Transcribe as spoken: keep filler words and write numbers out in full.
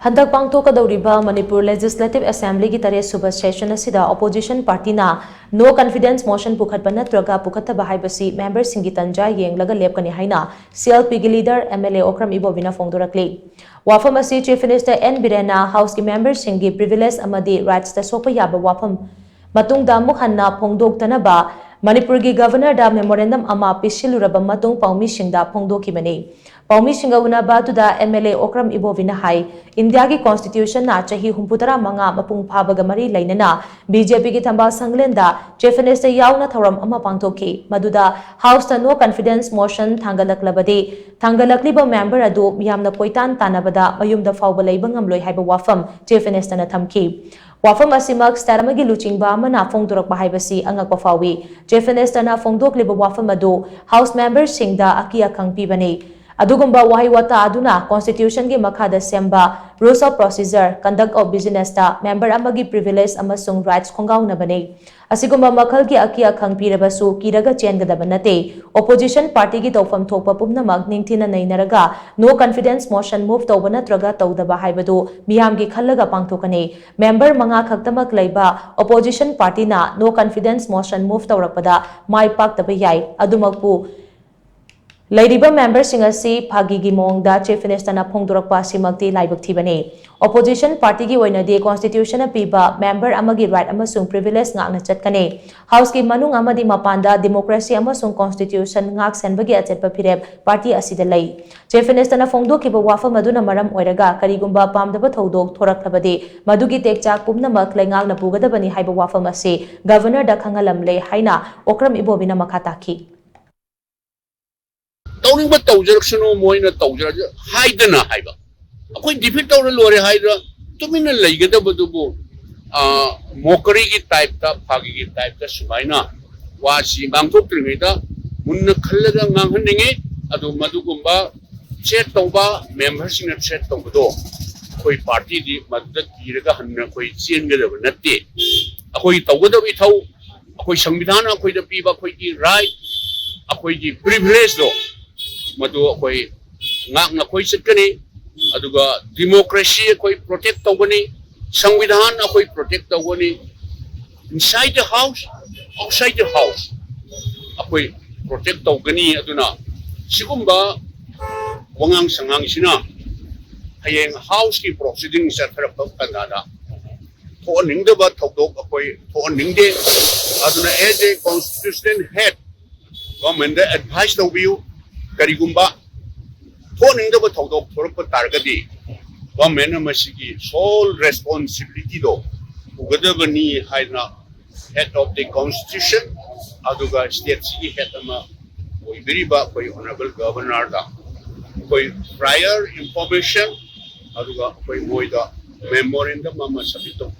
ꯍꯟꯗꯛ ꯄꯥꯡꯊꯣꯛꯀꯗꯧꯔꯤꯕ ꯃꯅꯤꯄꯨꯔ Legislative Assemblyꯒꯤ ꯇꯔꯦꯠ ꯁꯨꯕ session ꯑꯁꯤꯗ opposition partyꯅ no confidence motion ꯄꯨꯈꯠꯄ ꯅꯠꯇ꯭ꯔꯒ ꯄꯨꯈꯠꯇꯕ ꯍꯥꯏꯕꯁꯤ memberꯁꯤꯡꯒꯤ ꯇꯟꯖꯥ ꯌꯦꯡꯂꯒ ꯂꯦꯞꯀꯅꯤ ꯍꯥꯏꯅ CLPꯒꯤ leader MLA ꯑꯣꯀ꯭ꯔꯝ ꯏꯕꯣꯕꯤꯅ ꯐꯣꯡꯗꯣꯔꯛꯂꯤ꯫ ꯋꯥꯐꯝ ꯑꯁꯤ Chief Minister N ꯕꯤꯔꯦꯟꯅ Houseꯀꯤ memberꯁꯤꯡꯒꯤ privilegeꯑꯃꯗꯤ rightsꯇ ꯁꯣꯛꯄ ꯌꯥꯕ ꯋꯥꯐꯝ ꯃꯇꯨꯡꯗ ꯑꯃꯨꯛ ꯍꯟꯅ ꯐꯣꯡꯗꯣꯛꯇꯅꯕ ꯃꯅꯤꯄꯨꯔꯒꯤ Governorꯗ memorandum ꯑꯃ ꯄꯤꯁꯤꯜꯂꯨꯔꯕ ꯃꯇꯨꯡ ꯄꯥꯎꯃꯤꯁꯤꯡꯗ ꯐꯣꯡꯗꯣꯛꯈꯤꯕꯅꯤ꯫ ꯄꯥꯎꯃꯤꯁꯤꯡꯒ ꯎꯅꯕ ꯑꯗꯨꯗ MLA ꯑꯣꯀ꯭ꯔꯝ ꯏꯕꯣꯕꯤꯅ ꯍꯥꯏ, ꯏꯟꯗꯤꯌꯥꯒꯤ constitutionꯅ ꯆꯍꯤ ꯍꯨꯝꯐꯨꯇꯔꯥ ꯃꯉꯥ ꯃꯄꯨꯡ ꯐꯥꯕꯒ ꯃꯔꯤ ꯂꯩꯅꯅ BJPꯒꯤ ꯊꯝꯕꯥꯜ ꯁꯪꯂꯦꯟꯗ Chief Minister ꯌꯥꯎꯅ ꯊꯧꯔꯝ ꯑꯃ ꯄꯥꯡꯊꯣꯛꯈꯤ꯫ ꯃꯗꯨꯗ Houseꯇ no confidence motion ꯊꯥꯡꯒꯠꯂꯛꯂꯕꯗꯤ ꯊꯥꯡꯒꯠꯂꯛꯂꯤꯕ member ꯑꯗꯨ ꯃꯤꯌꯥꯝꯅ ꯀꯣꯏꯇꯥꯟ ꯇꯥꯟꯅꯕꯗ ꯃꯌꯨꯝꯗ ꯐꯥꯎꯕ ꯂꯩꯕ ꯉꯝꯂꯣꯏ ꯍꯥꯏꯕ ꯋꯥꯐꯝ Chief Ministerꯅ ꯊꯝꯈꯤ꯫ ꯋꯥꯐꯝ ꯑꯁꯤꯃꯛ state ꯑꯃꯒꯤ ꯂꯨꯆꯤꯡꯕ ꯑꯃꯅ ꯐꯣꯡꯗꯣꯔꯛꯄ ꯍꯥꯏꯕꯁꯤ ꯑꯉꯛꯄ ꯐꯥꯎꯏ꯫ Chief Ministerꯅ ꯐꯣꯡꯗꯣꯛꯂꯤꯕ ꯋꯥꯐꯝ ꯑꯗꯨ House memberꯁꯤꯡꯗ ꯑꯀꯤ ꯑꯈꯪ ꯄꯤꯕꯅꯤ꯫ ꯑꯗꯨꯒꯨꯝꯕ ꯋꯥꯍꯩ ꯋꯥꯇꯥ ꯑꯗꯨꯅ constitutionꯒꯤ ꯃꯈꯥꯗ ꯁꯦꯝꯕ rules of procedure, conduct of businessꯇ member ꯑꯃꯒꯤ privilege ꯑꯃꯁꯨꯡ rights ꯈꯣꯡꯒꯥꯎꯅꯕꯅꯤ꯫ ꯑꯁꯤꯒꯨꯝꯕ ꯃꯈꯜꯒꯤ ꯑꯀꯤ ꯑꯈꯪ ꯄꯤꯔꯕꯁꯨ ꯀꯤꯔꯒ ꯆꯦꯟꯒꯗꯕ ꯅꯠꯇꯦ꯫ Opposition partyꯒꯤ ꯇꯧꯐꯝ ꯊꯣꯛꯄ ꯄꯨꯝꯅꯃꯛ ꯅꯤꯡꯊꯤꯅ ꯅꯩꯅꯔꯒ no confidence motion move ꯇꯧꯕ ꯅꯠꯇ꯭ꯔꯒ ꯇꯧꯗꯕ ꯍꯥꯏꯕꯗꯨ ꯃꯤꯌꯥꯝꯒꯤ ꯈꯜꯂꯒ ꯄꯥꯡꯊꯣꯛꯀꯅꯤ꯫ Member ꯃꯉꯥ ꯈꯛꯇꯃꯛ ꯂꯩꯕ opposition partyꯅ no confidence motion move ꯇꯧꯔꯛꯄꯗ ꯃꯥꯏ ꯄꯥꯛꯇꯕ ꯌꯥꯏ꯫ ꯑꯗꯨꯃꯛꯄꯨ ꯂꯩꯔꯤꯕ memberꯁꯤꯡ ꯑꯁꯤ ꯐꯥꯒꯤꯒꯤ ꯃꯑꯣꯡꯗ Chief Ministerꯅ ꯐꯣꯡꯗꯣꯔꯛꯄ ꯑꯁꯤꯃꯛꯇꯤ ꯂꯥꯏꯕꯛ ꯊꯤꯕꯅꯤ꯫ Opposition partyꯒꯤ ꯑꯣꯏꯅꯗꯤ constitutionꯅ ꯄꯤꯕ member ꯑꯃꯒꯤ right ꯑꯃꯁꯨꯡ privilege ꯉꯥꯛꯅ ꯆꯠꯀꯅꯤ꯫ Houseꯀꯤ ꯃꯅꯨꯡ ꯑꯃꯗꯤ ꯃꯄꯥꯟꯗ democracy ꯑꯃꯁꯨꯡ constitution ꯉꯥꯛ ꯁꯦꯟꯕꯒꯤ ꯑꯆꯦꯠꯄ ꯐꯤꯔꯦꯞ party ꯑꯁꯤꯗ ꯂꯩ꯫ Chief Ministerꯅ ꯐꯣꯡꯗꯣꯛꯈꯤꯕ ꯋꯥꯐꯝ ꯑꯗꯨꯅ ꯃꯔꯝ ꯑꯣꯏꯔꯒ ꯀꯔꯤꯒꯨꯝꯕ ꯄꯥꯝꯗꯕ ꯊꯧꯗꯣꯛ ꯊꯣꯔꯛꯂꯕꯗꯤ ꯃꯗꯨꯒꯤ ꯇꯦꯛꯆꯥꯛ ꯄꯨꯝꯅꯃꯛ ꯂꯩꯉꯥꯛꯅ ꯄꯨꯒꯗꯕꯅꯤ ꯍꯥꯏꯕ ꯋꯥꯐꯝ ꯑꯁꯤ Governorꯗ ꯈꯪꯍꯜꯂꯝꯂꯦ ꯍꯥꯏꯅ ꯑꯣꯀ꯭ꯔꯝ ꯏꯕꯣꯕꯤꯅ ꯃꯈꯥ ꯇꯥꯈꯤ꯫ ꯇꯧꯅꯤꯡꯕ ꯇꯧꯖꯔꯛꯁꯅꯨ, ꯃꯣꯏꯅ ꯇꯧꯖꯔꯛ ꯍꯥꯏꯗꯅ ꯍꯥꯏꯕ꯫ ꯑꯩꯈꯣꯏ defeat ꯇꯧꯔ ꯂꯣꯏꯔꯦ ꯍꯥꯏꯗꯅ ꯇꯨꯃꯤꯟꯅ ꯂꯩꯒꯗꯕꯗꯨꯕꯨ, ꯃꯣꯀꯔꯤꯒꯤ typeꯇ, ꯐꯥꯒꯤꯒꯤ typeꯇ ꯁꯨꯃꯥꯏꯅ ꯋꯥꯁꯤ ꯉꯥꯡꯊꯣꯛꯇ꯭ꯔꯤꯉꯩꯗ ꯃꯨꯟꯅ ꯈꯜꯂꯒ ꯉꯥꯡꯍꯟꯅꯤꯡꯉꯤ꯫ ꯑꯗꯨ ꯃꯗꯨꯒꯨꯝꯕ threat ꯇꯧꯕ, memberꯁꯤꯡꯅ threat ꯇꯧꯕꯗꯣ ꯑꯩꯈꯣꯏ partyꯗꯤ ꯃꯗꯨꯗ ꯀꯤꯔꯒ ꯍꯟꯅ ꯑꯩꯈꯣꯏ ꯆꯦꯟꯒꯗꯕ ꯅꯠꯇꯦ꯫ ꯑꯩꯈꯣꯏ ꯇꯧꯒꯗꯕ ꯏꯊꯧ, ꯑꯩꯈꯣꯏ ꯁꯪꯕꯤꯙꯥꯟꯅ ꯑꯩꯈꯣꯏꯗ ꯄꯤꯕ ꯑꯩꯈꯣꯏꯒꯤ right, ꯑꯩꯈꯣꯏꯒꯤ privilegeꯗꯣ ꯃꯗꯨ ꯑꯩꯈꯣꯏ ꯉꯥꯛꯅ ꯑꯩꯈꯣꯏ ꯆꯠꯀꯅꯤ꯫ ꯑꯗꯨꯒ democracy ꯑꯩꯈꯣꯏ protect ꯇꯧꯒꯅꯤ, ꯁꯪꯕꯤꯙꯥꯟ ꯑꯩꯈꯣꯏ protect ꯇꯧꯒꯅꯤ, inside the house, outside the house ꯑꯩꯈꯣꯏ protect ꯇꯧꯒꯅꯤ꯫ ꯑꯗꯨꯅ ꯁꯤꯒꯨꯝꯕ ꯋꯥꯉꯥꯡ ꯁꯉꯥꯡꯁꯤꯅ ꯍꯌꯦꯡ house ꯀꯤ proceeding ꯆꯠꯊꯔꯛꯄ ꯀꯥꯟꯗ ꯊꯣꯛꯍꯟꯅꯤꯡꯗꯕ ꯊꯧꯗꯣꯛ ꯑꯩꯈꯣꯏ ꯊꯣꯛꯍꯟꯅꯤꯡꯗꯦ꯫ ꯑꯗꯨꯅ as a constitutional head, government the advice ꯇꯧꯕꯤꯌꯨ꯫ ꯀꯔꯤꯒꯨꯝꯕ ꯊꯣꯛꯍꯟꯅꯤꯡꯗꯕ ꯊꯧꯗꯣꯛ ꯊꯣꯛꯂꯛꯄ ꯇꯥꯔꯒꯗꯤ government ꯅ ꯃꯁꯤꯒꯤ sole responsibility ꯗꯣ ꯄꯨꯒꯗꯕꯅꯤ ꯍꯥꯏꯅ head of the constitution ꯑꯗꯨꯒ state ꯁꯤꯒꯤ head ꯑꯃ ꯑꯣꯏꯕꯤꯔꯤꯕ ꯑꯩꯈꯣꯏ honourable governor ꯗ ꯑꯩꯈꯣꯏ prior information ꯑꯗꯨꯒ ꯑꯩꯈꯣꯏ ꯃꯣꯏꯗ memorandum ꯑꯃ submit ꯇꯧ